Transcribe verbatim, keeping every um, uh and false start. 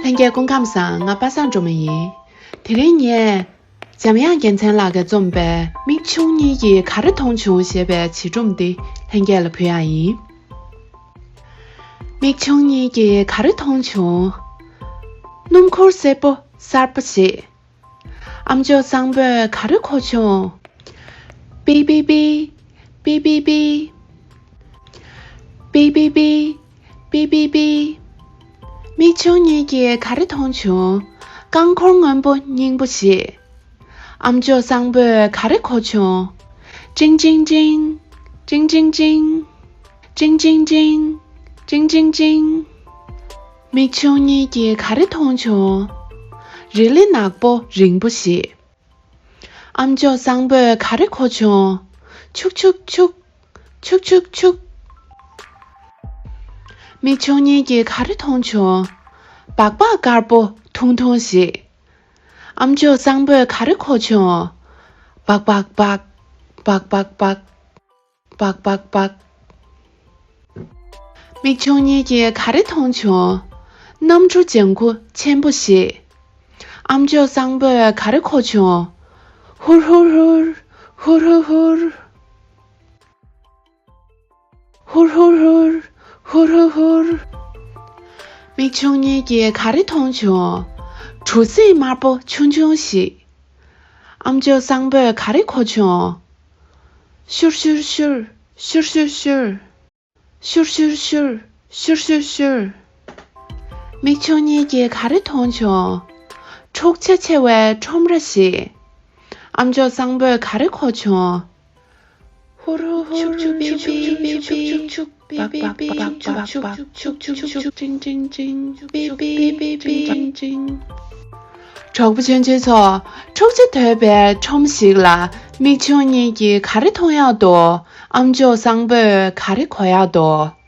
ལྷན་རྒྱས་སྐུ་ཁམས་བཟང་། ང་པ་སངས་སྒྲོལ་མ་ཡིན། དེ་རིང་ངས་འཇམ་དབྱངས་རྒྱལ་མཚན་ལགས་ཀྱིས་རྩོམ་པའི་མིག་ཆུང་གཉིས་ཀྱིས་ག་རེ་མཐོང་བྱུང་ཞེས་པའི་བྱིས་སྒྲུང་འདི་ལྷན་རྒྱས་ལ་ཕུལ་ཡག་ཡིན། མིག་ཆུང་གཉིས་ཀྱིས་ག་རེ་མཐོང་བྱུང་། སྣུམ་འཁོར་སེར་པོ་གསར་པ་ཞིག་ཨ་མཆོག་བཟང་པོས་ག་རེ་གོ་བྱུང་། པི་པི་པི། པི་པི་པི། པི་པི་པི། པི་པི་པི། མིག་ཆུང་གཉིས་ཀྱིས་ག་རེ་མཐོང་བྱུང་། རྐང་འཁོར་སྔོན་པོ་རྙིང་པོ་ཞིག་ཨ་མཆོག་བཟང་པོས་ག་རེ་གོ་བྱུང་། ཅིང་ཅིང་ཅིང་། ཅིང་ཅིང་ཅིང་། ཅིང་ཅིང་ཅིང་། ཅིང་ཅིང་ཅིང་། མིག་ཆུང་གཉིས་ཀྱིས་ག་རེ་མཐོང་བྱུང་། རི་ལི་ནག་པོ་རིང་པོ་ཞིག་ཨ་མཆོག་བཟང་པོས་ག་རེ་གོ་བྱུང་། ཆུག་ཆུག་ཆུག་ཆུག་ཆུག་ཆུག་མིག་ཆུང་གཉིས་ཀྱིས་ག་རེ་མཐོང་བྱུང་། སྦག་སྦག་དཀར་པོ་ཐུང་ཐུང་ཞིག་ཨ་མཆོག་བཟང་པོས་ག་རེ་གོ་བྱུང་། སྦག་སྦག་སྦག་སྦག་སྦག་སྦག་སྦག་སྦག་སྦག་མིག་ཆུང་གཉིས་ཀྱིས་ག་རེ་མཐོང་བྱུང་། གནམ་གྲུ་ལྗང་ཁུ་ཆེན་པོ་ཞིག་ཨ་མཆོག་བཟང་པོས་ག་རེ་གོ་བྱུང་། ཧུར་ཧུར་ཧུར། ཧུར་ཧུར་ཧུར། ཧུར་ཧུར་ཧུར། ཧུར་ཧུར་ཧུར། མིག་ཆུང་གཉིས་ཀྱིས་ག་རེ་མཐོང་བྱུང་། གྲུ་གཟིངས་དམར་པོ་ཆུང་ཆུང་ཞིག་ཨ་མཆོག་བཟང་པོས་ག་རེ་གོ་བྱུང་། ཤུར་ཤུར་ཤུར། ཤུར་ཤུར་ཤུར། ཤུར་ཤུར་ཤུར། ཤུར་ཤུར་ཤུར། མིག་ཆུང་གཉིས་ཀྱིས་ག་རེ་མཐོང་བྱུང་། འཁྲུག་ཆ་ཆེ་བའི་ཁྲོམ་ར་ཞིག་ཨ་མཆོག་བཟང་པོས་ག་རེ་གོ་བྱུང་། ཧུར་ཧུར་ཧུར། ཤུག་ཤུག་ཤུག། པི་པི་པི། པི་པི་པི། ཤུག་ཤུག་ཤུག། ཅིང་ཅིང་ཅིང་། པི་པི་པི། ཅིང་ཅིང་ཅིང་། གྲོགས་པོ་ཆུང་ཆུང་ཚོ། འཁྲུག་ཆ་དོད་པའི་ཁྲོམ་ཞིག་ལ་མིག་ཆུང་གཉིས་ཀྱིས་ག་རེ་མཐོང་ཡག་འདུག་ཨ་མཆོག་བཟང་པོས་ག་རེ་གོ་ཡག་འདུག